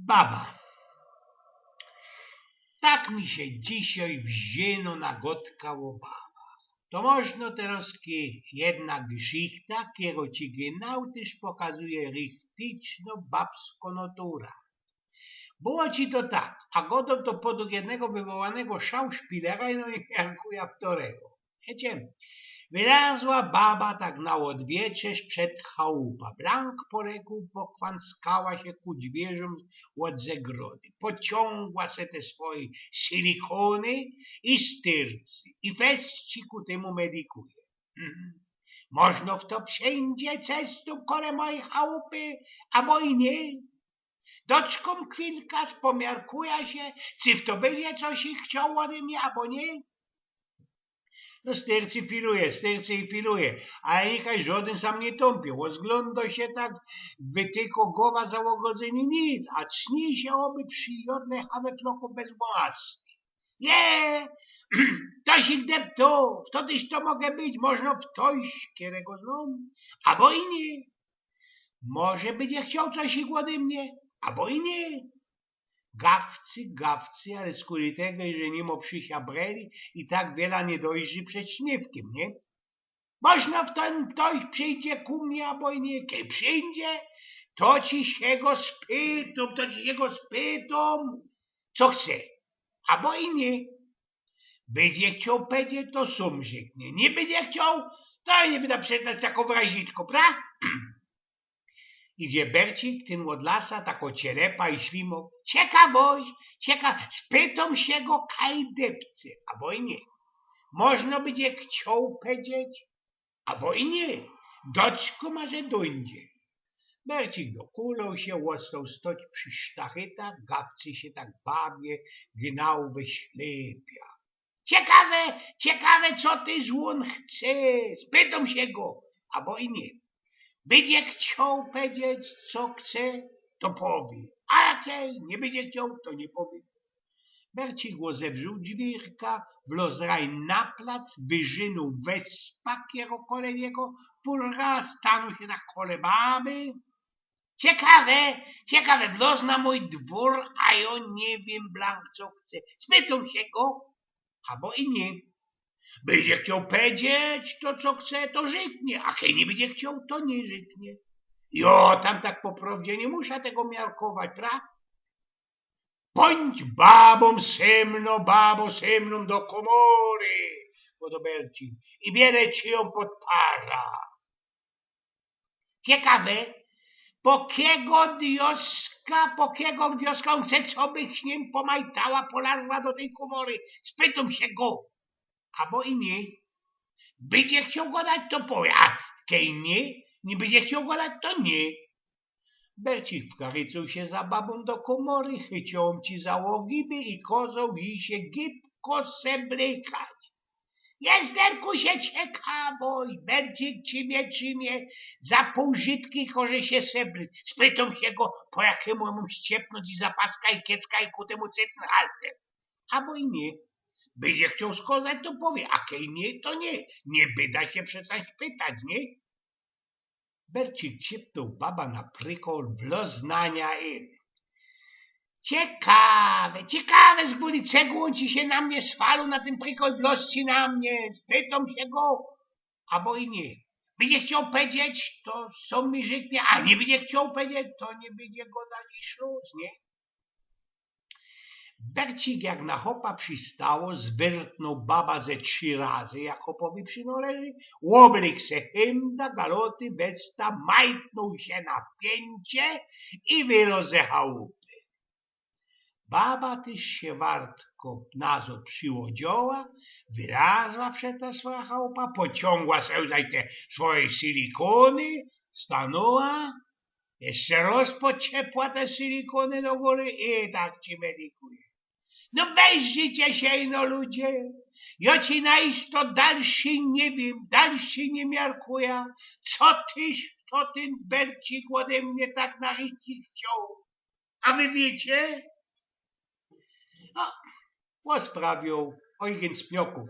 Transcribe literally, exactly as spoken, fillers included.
Baba. Tak mi sie dzisiej wziyno na godka ô babach. To możno terŏz jedna geszichta, kerŏ ci genau tyż pokazuje richticzno babskŏ natura. Było ci to tak, a godōm to podug jednego wywołanego szauszpilera i no i miarkuja wtorego. Wiycie, wylazła baba tak na ôdwieczerz przed chałupa. Blank po reku pokwanckała sie ku dwierzōm ôd zegrody. Pociōngła se te swoje silikōny i styrcy. I fest ci ku tymu medikuje. Mhm. Możno fto przidzie cestōm kole mojej chałupy, abo i niy. Doczkōm chwilka, spomiarkuja sie, czy fto bydzie coś i chcioł ôdy mie, abo niy. No, styrcy filuje, styrcy i filuje, ale nikaj żodyn sam niy tōmpi. Ôzglōndo sie tak, wytykŏ gowa za ôgodzynie, nic, a cni sie, ôby przi jodle chawefloku bez młasty. Je, ftoś ich deptoł, fto tyż to może być, możno ftoś, kerego znōm, abo i niy. Może bydzie chcioł coś ich ôdy mie, abo i niy. Gawcy, gawcy, ale skuli tego, że niy mŏ przi sia breli i tak wiela niy dojrzi przed śniywkiym, niy? Możno fto, ftoś przidzie ku mie, abo i niy. Kej przidzie, to ci sie go spytōm, to ci sie go spytōm, co chce, abo i niy. Bydzie chcioł powiedzieć, to sōm rzeknie. Niy bydzie chcioł, to niy byda przetać takŏ wrazitko, pra? Idzie Bercik, tyn ôd lasa, takŏ cielepa i ślimŏ. Ciekawość, cieka-, spytōm sie go, kaj depce, abo i niy. Możno bydzie chcioł powiedzieć, abo i niy. Doczkōm, a że dōńdzie. Bercik dokuloł sie, ôstoł stoć przi sztachytach, gawcy sie tak bawie, genau we ślepia. Ciekawe, ciekawe, co tyż ôn chce, spytōm sie go, abo i niy. Bydzie chcioł powiedzieć, co chce, to powiy, a jak niy bydzie chcioł, to niy powiy. Bercik ôzewrziōł dwiyrka, wloz rajn na plac, wyrzynōł wespa, kerŏ kole niego furla, stanoł sie tak kole baby. Ciekawe, ciekawe, wloz na mōj dwōr, a jŏ niy wiym blank, co chce. Spytōm sie go, abo i niy. Bydzie chcioł powiedzieć to, co chce, to rzeknie, a kej niy bydzie chcioł, to niy rzeknie. Jŏ tam tak po prŏwdzie niy musza tego miarkować, pra? Bōńdź babōm ze mnōm, babo, ze mnōm do kōmory, godo Bercik, i biera ci jōm pod parza. Ciekawe, po kigo dioska, po kigo dioska ôn chce, co bych z nim pomajtała, polazła do tyj kōmory. Spytōm sie go, abo i niy. Bydzie chcioł godać, to powiy, a kej niy, niy bydzie chcioł godać, to niy. Bercik wkarycoł sie za babōm do kōmory, chyciōł ci za ôgiby i kozoł jij sie gibko seblykać. Jesterku, sie ciekawość, Bercik trzimie, trzimie za pōł żitki, kozy sie seblyk. Spytōm sie go, po jakimu mōm ściepnōńć i zapaska, i kiecka, i ku tymu cycynhalter. Abo i niy. Bydzie chcioł skŏzać, to powiy, a kej niy, to niy. Niy byda sie przeca pytać, niy? Bercik ciepnōł baba na prikol, wloz na niã i: Ciekawe, ciekawe, z gōry czego ôn ci sie na mie swaloł, na tyn prikol, wloz ci na mie, spytōm sie go, abo i niy. Bydzie chcioł powiedzieć, to sōm mi rzeknie, a niy bydzie chcioł powiedzieć, to niy bydzie godać i szlus, niy? Bercik, jak na chopa przistało, zwyrtnōł baba ze trzi razy, jak chopowi przinŏleży, ôblyk se hymda, galoty, westa, majtnōł sie na piyńcie i wyloz ze chałupy. Baba tyż sie wartko nazŏd prziłodziyła, wylazła prze ta swoja chałupa, pociōngła se zaś te swoje silikōny, stanōła, jeszcze rŏz pociepła te silikōny do gōry i tak ci medykuje. No weź życie sie, no ludzie, jŏ ci na isto dalszy niy wiym, dalszy niy miarkuja, co tyż, co tyn Bercik ôde mie tak na rychli chcioł. A wy wiycie? No, ôsprawiōł Ojgyn z Pniokōw.